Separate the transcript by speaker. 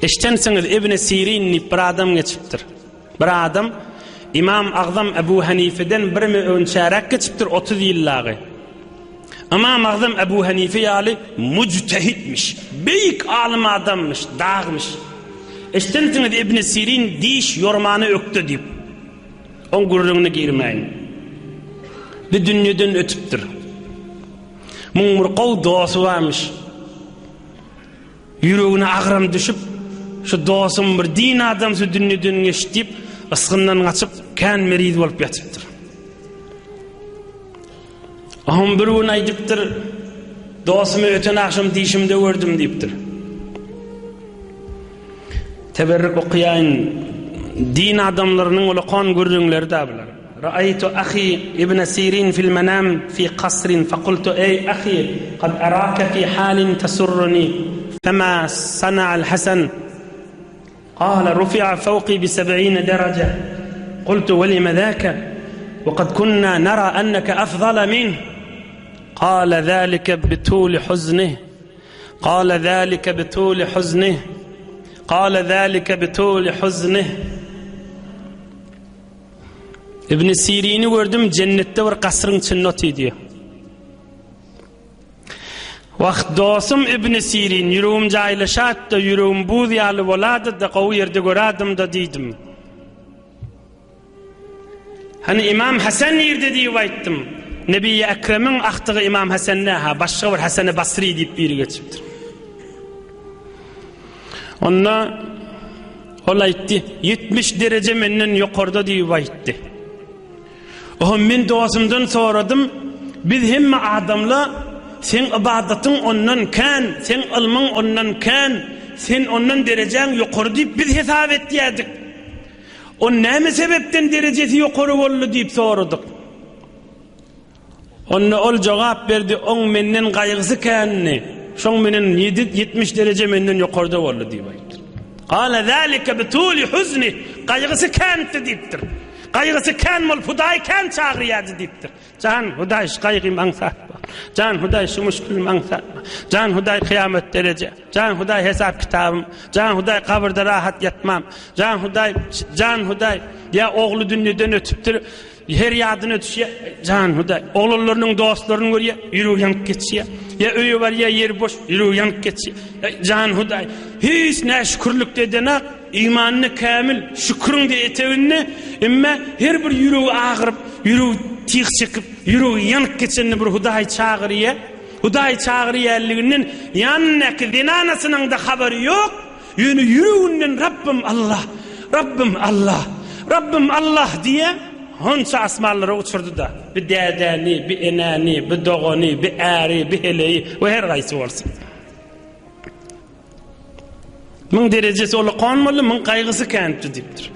Speaker 1: Eşdensiňiz Ibn Sirin diýip bir adam geçipdir. Bir adam Imam Agzam Ebu Hanifeden bir öňçäräk geçipdir 30 ýyl dagy. Ymam Agzam Ebu Hanife ýaly mujtehitmiş, beýik alym adammyş, dagmyş. Eşdensiňiz Ibn Sirin diş ýormana ökde diýip. Oň gürrüňine girmäýin. Bir dünýeden ötüpdir. Muň bir gowy dosty barmyş. Ýüregine agram düşüp, şu dostum bir din adamsy dünýeden geçdi diýip, ysgyndan gaçyp, kän meriz bolup ýatypdyr. Ahun bir gün aýdypdyr, Dostumy öten agşam dişimde gördüm diýipdir. Teberrük okaýaýyn. Din adamlarynyň ulakan gürrüňleri da bular. Ra'aytu ahi Ibn Sirin fil manam fi kasrin fakultu ey ahi kad araka fi halin tasurruni fema sana'al Hasan Kale rufi'a fawki bi seb'ine dereje Kultu ve lime zâke ve kad kunna nara enneke afzala minh Kale zâlike bi tûli huznih Kale zâlike bi tûli huznih Kale zâlike bi tûli huznih Ibn Sirini gördüm cennetde bir kasryň içinde otyr diýýär. Wah, dostum Ibn Sirin, ýüregim jaýlaşat-da, ýüregim buz ýaly bolady-da, gowy ýerde görädim-da diýdim. Hany Imam Hasan nirde diýip aýtdym. Nebi Ekremiň agtygy Imam Hasan nä-ha, başga bir Hasany Basry diýip biri geçipdir. Onda ol aýtdy, 70 dereje menden ýokarda diýip aýtdy. Oho men dostumdan soradym, biz hemme adamla seň ybadatyň ondan kän, seň ylmyň ondan kän, sen ondan derejäň ýokary diýip biz hesap etýädik. O näme sebepden derejesi ýokary boldy diýip soradyk. Onda ol jogap berdi, oň menden gaýgysy kändi, şoň menen 70 dereje menden ýokarda boldy diýip aýtdy. Gala zalika bituli huzni, gaýgysy kändi diýipdir. Gaýgysy kän bolup Hudaýy kän çagyrýardy diýipdir. Jan Hudaý şu gaýgym aňsatma. Jan Hudaý şu müşgülim aňsatma. Jan Hudaý kyýamat dereje. Jan Hudaý hesap kitabym. Jan Hudaý gabyrda rahat ýatmam. Jan Hudaý, jan Hudaý ýa ogly dünýeden ötüpdir. Her ýadyna düşýär, Jan Hudaý, oglanlarynyň dostlaryny görýär, ýüregi ýanyp geçýär. Ýa öýe barýar, ýeri boş, ýüregi ýanyp geçýär. Jan Hudaý, hiç näşükürlik-de edenak, imany kämil, şüküriň-de eteginde, emma her bir ýüregi agyryp, ýüregi tyg çekip, ýüregi ýanyp geçende bir Hudaýy çagyrýar. Hudaýy çagyrýanlygynyň ýanyndaky zenanasynyň-da habary ýok. Ýöne ýüreginden Rabbym Allah, Rabbym Allah, Rabbym Allah diýe, honça asmanlara uçurdy-da, bi dädäni, bi enäni, bi dogany, bi äri, bi heleýi we her gaýsy bolsun. Muň derejesi ulakan boldy, muň gaýgysy känipdi diýipdir.